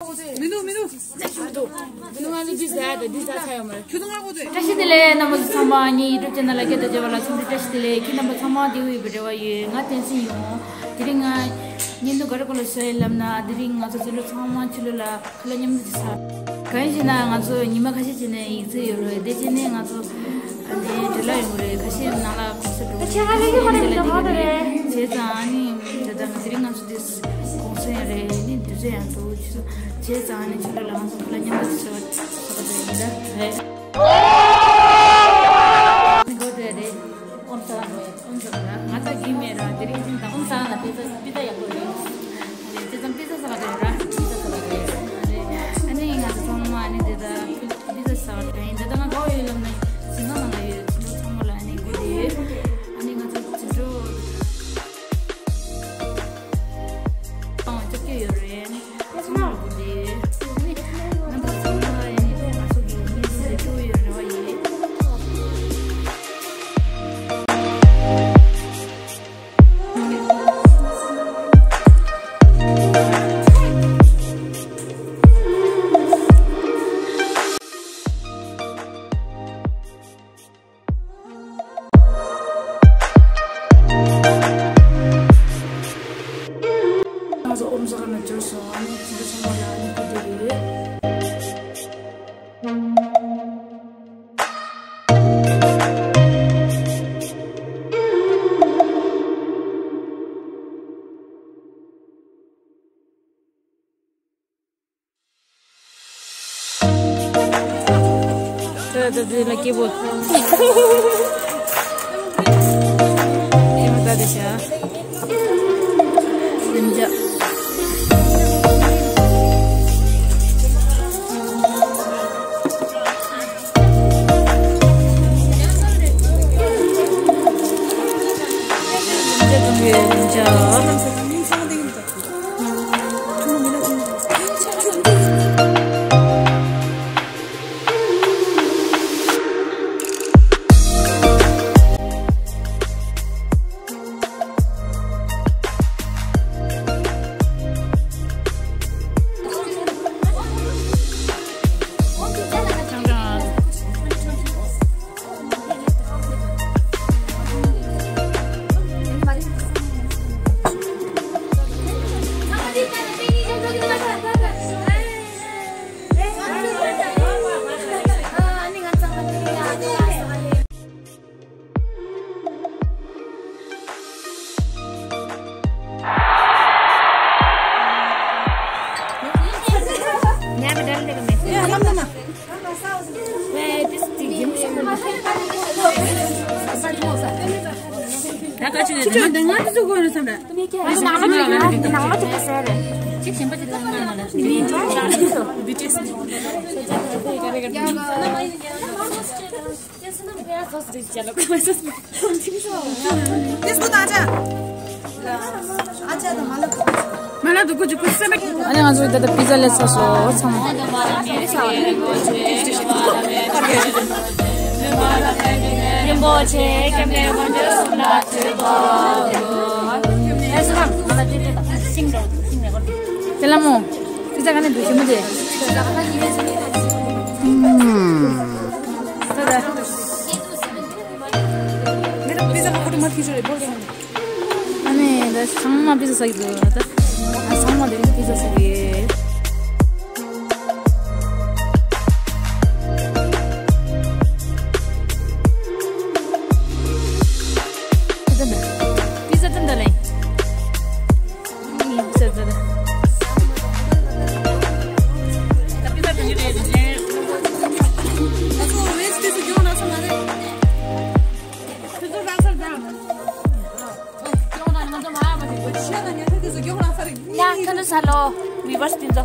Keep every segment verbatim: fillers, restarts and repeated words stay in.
མི་འདུག་མི་འདུག་མི་འདུག་ང་ལ་འདི་ཟ་ཡ་དང་འདི་ཟ་ཚར་ཡོད་མ་རེད། ཁྱོད་ཚོ་ང་གོ་ཚོད། བཀྲ་ཤིས་བདེ་ལེགས། རྣམ་པ་ཚོ་ཚང་མ་ངའི་ཡུ་ཊུབ་ཅེ་ནལ་ལ་སྐད་དུ་བརྗོད་པ་ལ་འཚམས་འདྲི་བཀྲ་ཤིས་བདེ་ལེགས། ཁྱེད་རྣམ་པ་ཚང་མ་བདེ་པོ་ཡོད་པའི་རེ་བ་ཡོད། ང་བསྟན་འཛིན་ཡིན། དེ་རིང་ང་བརྙན་ཐུང་ག་རེ་སྐོར་ལ་བཟོས་ཡིན་ལབ་ན། དེ་རིང་ང་ཚོ་ཚོ་ཚང་མ་ཕྱི་ལོགས་ལ་ཁ་ལག་མཉམ་དུ་ཟ། གང་ཡིན་ཞེ་ན་ང་ཚོ་ཉི་མ་ཁ་ཤས་ཅིག་ནས་ཡིག་ཚད་ཡོད་རེད། དེ་བྱས་ནས་ང་ཚོ་ཨ་ནི་འབྲེལ་ལ་ཡོང་གི་རེད། ཁ་ཤས་ནང་ལ་གོང་ས་འགྲོ་གི་རེད། དེ་ལ་དེ་གི་རེད། བྱས་ཙང་ཨ་ནི་ད་ལྟ་ང་དེ་རིང་ང་ཚོ་དེ་གོང་ས་ཡང་རེད། ཨ་ནི་དུས་ཚོད་ཡང་འདུག་བྱས་ཙང་ཨ་ནི་ཕྱི་ལོགས་ལ་ང་ཚོ་ཁ་ལག་མཉམ་དུ་ཟ་བ་ཟ་བ་དེ་ཡིན་ད་རེད། ཨོམ་ཟ་ལ་འགྲོ་ཡ། ཨོམ་ཟ་ལ་ང་ཚོ་རྒྱུས་མེད་ར། དེ་རིང་ད་ཨོམ་ཟ་ལ་པི་ཛ་པི་ཛ་ཡག་པོ་རེད། དེ་ཙམ་པི་ཛ་ཟ་བ་རེད་ར། པི་ཛ་ཟ་བ་རེད། ཨ་ནི་ང་ཚོ་ཚང་མ་ཨ་ནི་དེ་ད་པི་ཛ་ཟ་བ་དྲན་ཡིན། དེ་ད་ང་ག་བ་ཡོད་ལབ་ན་ཟིན་ན་ནང་ལ་ཡོད། ཚོ་ཚང་མ་ལ་ཨ་ནི་དགོས་དེ་ཡོད། ཨ་ནི་ང་ཚོ་ཚིག་འབྲུ་ཨང་ལྕགས་ཀྱུ་ཡོད་རེད། ཨ་ནི་ཚང་མ་ལ་དགོས་དེ་ཡོད། ཨ་ནི་རྣམ་པ་ཚང་མ་ཨ་ནི་ང་ཚོ་གི་ཉིན་ཟིན་འགྲོ་ཡོད་རེ་བ་ཡོད། ང་ཚོ་ཨོམ་ཟ་ག་ན་འབྱོར་སོང་། ཨ་ནི་ཚིག་འབྲུ་ཚང་མ་ལ་ཨ་ནི་དགོས་དེ་ཡོད། ད་ད་དེ་ལ་སྐྱིད་པོ། སྐྱིད་པོ་ད་དེ་བྱ། ལིམ་ཇ། ལིམ་ཇ། ཨ་ནི་ང་ཚོ་ད་ལྟ་པི་ཛ་སླེབས་ཚར་སོང་། ཚང་མ། རིན་པོ་ཆེ་སྐྱབས་གནས་དཀོན་མཆོག་གསུམ་ལ་འདུད་པ། དེ་ལ་མོ། པི་ཛ་ག་ནས་འདུག་ཞིམ་པོ་དེ། ད་ད། ཨ་ནི་ད་ཚང་མ་པི་ཛ་ཟ་གི་འདུག་ད་ཨ་ཚང་མ་དེ་རིང་པི་ཛ་ཟ་གི། པི་ཛ་ད་ད་ལེ། ཡ་ཁ་ནུ་ས་ལོ། བི་བར་སི་དེ་ཚོ།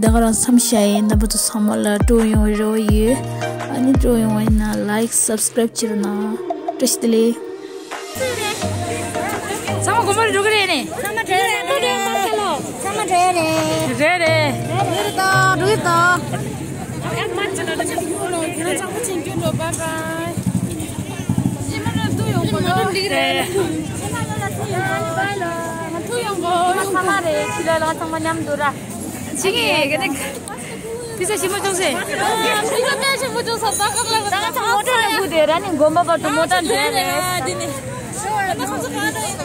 ད་ག་རང་མཚམས་བཞག་ཡིན། རྣམ་པ་ཚོ་ཚང་མ་ལ་སྤྲོ་ཡོང་བའི་རེ་བ་ཡོད། ཨ་ནི་སྤྲོ་ཡོང་བ་ཡིན་ན་ལའིཀ་སབ་སི་ཀ་རའིབ་བྱེད་རོགས་གནང་། བཀྲ་ཤིས་བདེ་ལེགས། ཚང་མ་དགོན་པར་འགྲོ་གི་རེད་ནི། ཚང་མ་འགྲོ་ཡ་རེད། ཚང་མ་འགྲོ་ཡ་རེད། རེད་རེད། རེད་རེད་ད། འགྲོ་གི་ད། ཨ་མ་ཅི་ན་ད་ཅི་ཁུ་ལོ་ཁྱེད་རང་ཚང་མ་ཆིང་རྒྱུ་འགྲོ། བཱའི་བཱའི། ཞི་མ་ལ་ཐུག་ཡོང་གོ་ལོ། འགྲིག་རེད། ང་ཐུག་ཡོང་གོ། ང་ཚང་མ་རེད། ཁྱེད་ལ་ལ་ཚང་མ་མཉམ་དུ་ར། ཅི་གི་ག་ནི། ཕི་ས་ཞིམ་པོ་བྱུང་སེ། ཕི་ས་དཔེ་ཞིམ་པོ་བྱུང་སོང་། ད་ཁག་ལ་ད་ང་ཚོ་མོ་ཊ་ལ་བུད་དེ་ར་ནི་དགོན་པ་བར་དུ་མོ་ཊ་འདྲ་རེད། འདི་ནི། ད་ང་ཚོ་ག་རེ།